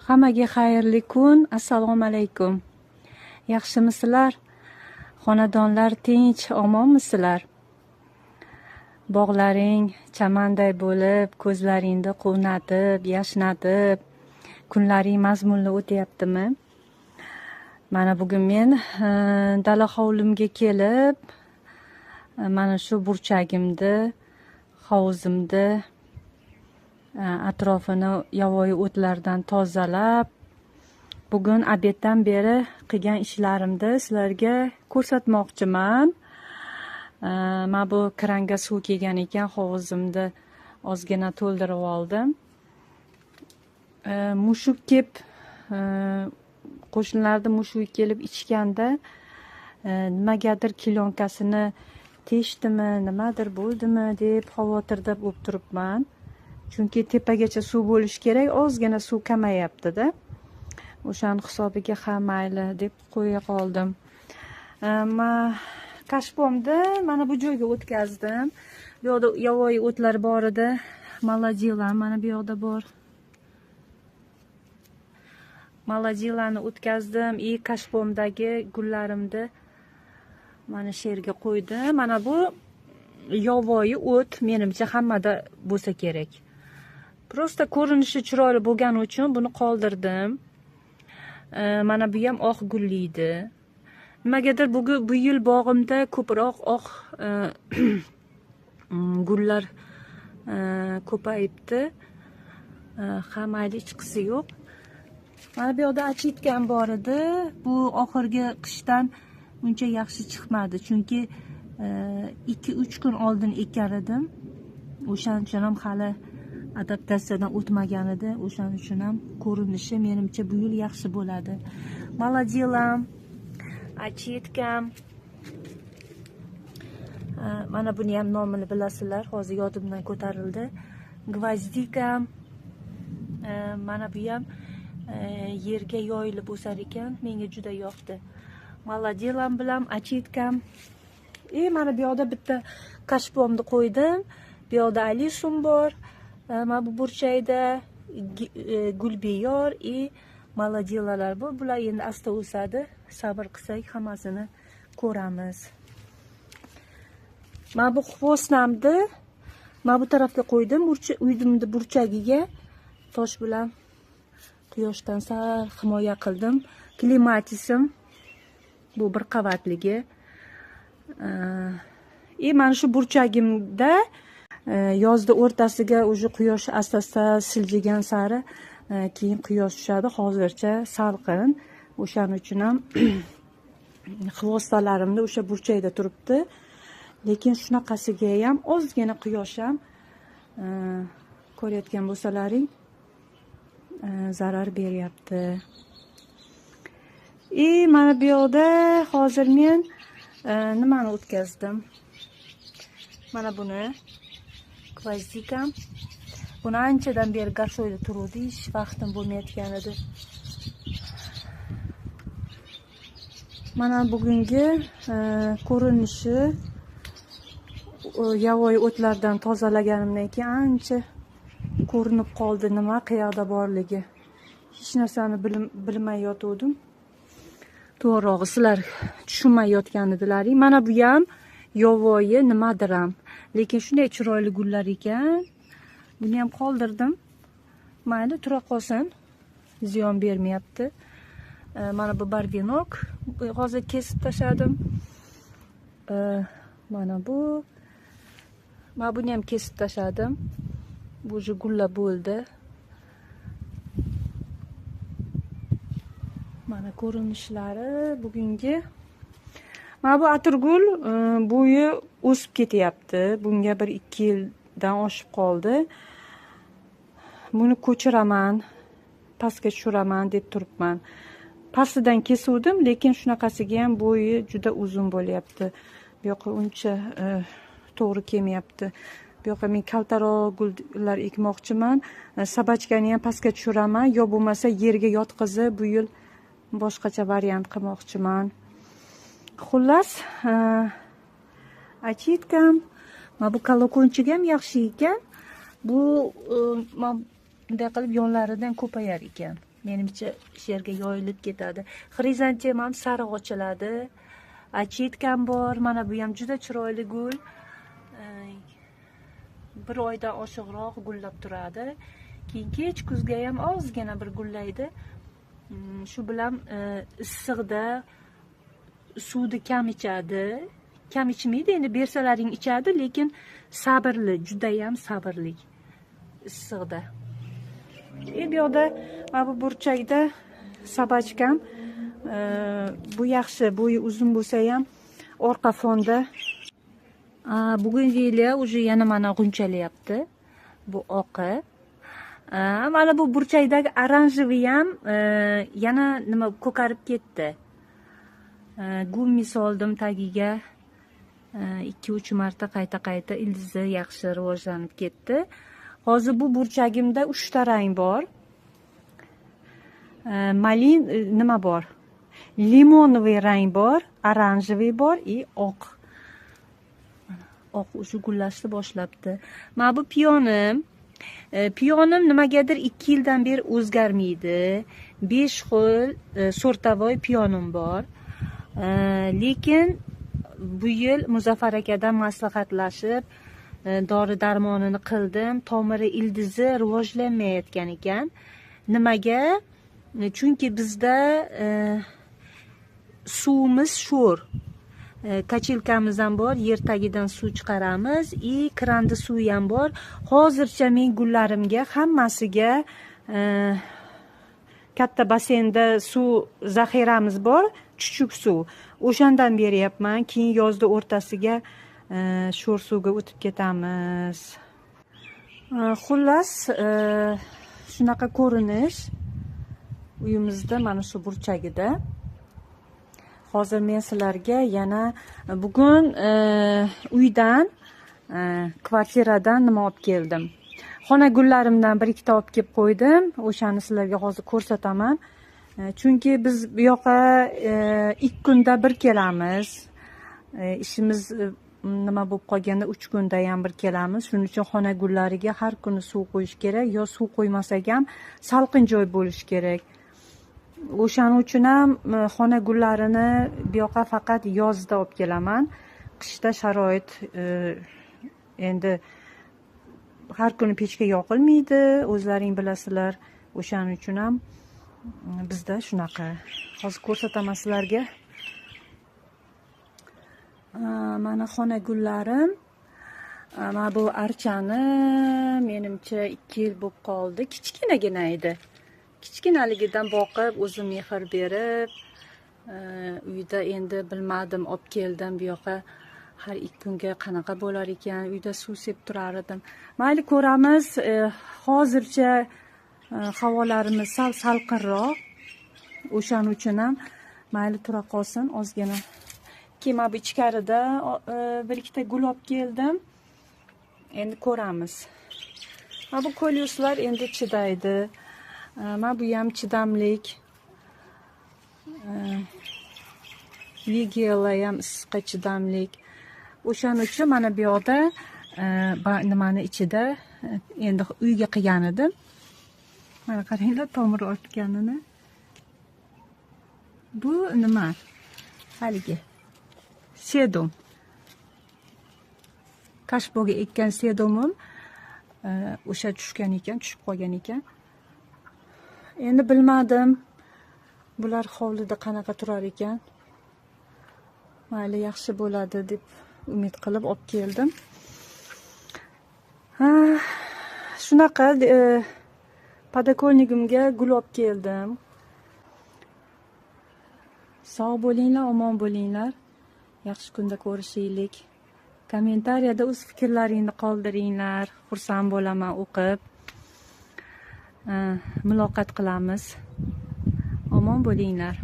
Hammaga xayrli kun. Assalomu alaykum. Yaxshimisizlar? Xonadonlar tinch, omonmisizlar? Bog'laring chamanday bo'lib, ko'zlaringni quvnatib, yashnatib, kunlaring mazmunli o'tyaptimi? Mana bugun men dala hovlimga kelib, mana shu burchagimni, hovuzimni atrofini yovvoyi o'tlardan tozalab, bugun obeddan beri qilgan ishlarimni sizlarga ko'rsatmoqchiman. Mana bu kranga suv kelgan ekan, hovuzimni ozgina to'ldirib oldim. Mushuk kelib, qo'shnilarni mushugi kelib ichganda nimagadir kilyonkasini teshdimi, nimadir bo'ldimi deb xavotirda bo'lib turibman. Chunki tepagacha suv bo'lishi kerak, ozgina suv kamayapti-da. O'shani hisobiga ha mayli deb qo'ya qoldim. Ma kashpomni mana bu joyga o'tkazdim. Bu yoqda yovvoyi o'tlar bor edi. Molodila mana bu yoqda bor. Molodilani o'tkazdim и kashpomdagi gullarimni mana shu yerga qo'ydim. Mana bu yovvoyi o't menimcha hammada bo'lsa kerak. Prosta ko'rinishi chiroyli bo'lgani uchun buni qoldirdim. Mana bu ham oq gulli edi. Nimagadir bugun bu yil bog'imda ko'proq oq gullar ko'payibdi. Ha mayli, hechqisi yo'q. Mana bu yoqda achitkam bor edi. Bu oxirgi qishdan uncha yaxshi chiqmadi, chunki 2-3 kun oldin ekar edim. O'shaning uchun ham hali adaptatsiyadan o'tmagan edi. O'shaning uchun ham ko'rinishi menimcha bu yil yaxshi bo'ladi. Molodilam, achitkam. Mana buni ham nomini bilasizlar, hozir yodimdan ko'tarildi. Gvozdikam. Mana bu ham yerga yoyilib o'sar ekan, menga juda yoqdi. Molodilam bilan achitkam. Mana bu yoqda bitta kashpomni qo'ydim. Bu yoqda alisum bor. Mana bu burchakda gulbeyor и molodilalar bor. Bular endi asta o'sadi. Sabr qilsak hammasini ko'ramiz. Mana bu xvosnamni mana bu tarafga qo'ydim, uydimni burchagiga tosh bilan quyoshdan sal himoya qildim. Klimatisim bu bir qavatligi. Mana shu burchagimda yozda o'rtasiga уже quyosh asta-asta siljigan sari keyin quyosh tushadi. Hozircha salqin. O'shaning uchun ham xvostalarimni o'sha burchakda turibdi. Lekin shunaqasiga ham ozgina quyosh ham ko'rayotgan bo'lsalaring zarar beryapti. Mana bu yoqda hozir men nimani o'tkazdim? Mana buni gvozdikam. Buni anchadan beri garsoyda turuvdi, ish vaqtim bo'lmayotgan edi. Mana bugungi ko'rinishi yovvoyi o'tlardan tozalaganimdan keyin ancha ko'rinib qoldi nima qayerda borligi. Hech narsani bilmay yotuvdim. To'g'rirog'i sizlar tushunmay yotgan edilaring. Mana bu ham yovvoyi nimadir ham. Lekin shunday chiroyli gullar ekan. Buni ham qoldirdim. Mayli, tura qolsin. Ziyon bermayapti. Mana bu barvinok. Hozir kesib tashladim. Mana bu. Mana buni ham kesib tashladim. Bu уже gullab bo'ldi. Mana ko'rinishlari bugungi. Mana bu atirgul bo'yi o'sib ketyapti. Bunga 1-2 yildan oshib qoldi. Buni ko'chiraman, pastga tushiraman deb turibman. Pastidan kesuvdim, lekin shunaqasiga ham bo'yi juda uzun bo'lyapti. Bu yoqqa uncha to'g'ri kelmayapti. Bu yoqqa men kaltaroq gullar ekmoqchiman. Sabachkani ham pastga tushiraman, yo bo'lmasa yerga yotqizib bu yil boshqacha variant qilmoqchiman. Xullas, achitkam, mana bu kolokonchik ham yaxshi ekan. Bu bunday qilib yonlaridan ko'payar ekan. Menimcha, shu yerga yoyilib ketadi. Xrizantemam sariq ochiladi. Achitkam bor. Mana bu ham juda chiroyli gul. Bir oydan oshiqroq gullab turadi. Keyin kech kuzga ham ozgina bir gullaydi. Shu bilan issiqda suvni kam ichadi. Kam ichmaydi, endi bersalaring ichadi, lekin sabrli, juda ham sabrli issiqda. Bu yoqda mana bu burchakda собачка m, bu yaxshi, bo'yi uzun bo'lsa ham orqa fonda. Bugungi уже yana mana g'unchalayapti. Bu oqi. Mana bu burchakdagi оранжевый ham yana nima ko'karib ketdi. Gummi soldim tagiga. 2-3 marta qayta-qayta ildizi yaxshi rivojlanib ketdi. Hozir bu burchagimda 3 ta rang bor. Malin nima bor? Лимоновый rang bor, оранжевый bor и oq. Oq уже gullashni boshlabdi. Mana bu piyonim. Piyonim nimagadir 2 yildan beri o'zgarmaydi. 5 xil сортовой piyonim bor. Lekin bu yil Muzaffar akadan maslahatlashib, dori darmonini qildim. Tomiri, ildizi rivojlanmayotgan ekan. Nimaga? Chunki bizda suvimiz sho'r. Качалка miz ham bor, yer tagidan suv chiqaramiz и kranda suvi ham bor. Hozircha men gullarimga hammasiga katta basseynda suv zaxiramiz bor, chuchuk suv. O'shandan beryapman. Keyin yozda o'rtasiga sho'r suvga o'tib ketamiz. Xullas, shunaqa ko'rinish uyimizda mana shu burchagida. Hozir men sizlarga yana bugun uydan, kvartiradan nima olib keldim. Xona gullarimdan bir ikkita olib kelib qo'ydim. O'shani sizlarga hozir ko'rsataman. Chunki biz bu yoqqa 2 kunda bir kelamiz. Ishimiz nima bo'lib qolganda 3 kunda ham bir kelamiz. Shuning uchun xona gullariga har kuni suv qo'yish kerak, yo suv qo'ymasak ham salqin joy bo'lishi kerak. O'shaning uchun ham xona gullarini bu yoqqa faqat yozda olib kelaman. Qishda sharoit endi har kuni pechka yoqilmaydi, o'zlaring bilasizlar. O'shaning uchun ham bizda shunaqa. Hozir ko'rsataman sizlarga. Mana xona gullarim. Mana bu archani menimcha 2 yil bo'lib qoldi. Kichkinagina edi. Kichkinaligidan boqib, o'zim mehr berib, uyda endi bilmadim, olib keldim bu yoqqa. Har 2 kunga qanaqa bo'lar ekan, uyda suv sepib turar edim. Mayli, ko'ramiz. Hozircha havolarimiz sal salqinroq. O'shaning uchun ham mayli, tura qolsin ozgina. Keyin mana bu ichkarida bir ikkita gul olib keldim. Endi ko'ramiz. Mana bu kolyuslar endi chidaydi. Mana bu ham chidamlik. Vigela ham issiqqa chidamlik. O'shaning uchun mana bu yoqda nimani ichida endi uyga qilgan edim. Mana qaranglar tomir otganini. Bu nima? Haligi sedum. Kashboga ekkan sedumim o'sha tushgan ekan, tushib qolgan ekan. Endi bilmadim, bular hovlida qanaqa turar ekan. Mayli, yaxshi bo'ladi deb umid qilib olib keldim. Ha, shunaqa подоконник imga gul olib keldim. Sog' bo'linglar, omon bo'linglar. Yaxshi kunda ko'rishaylik. Kommentariyada o'z fikrlaringni qoldiringlar. Xursand bo'laman o'qib. Muloqot qilamiz. Omon bo'linglar.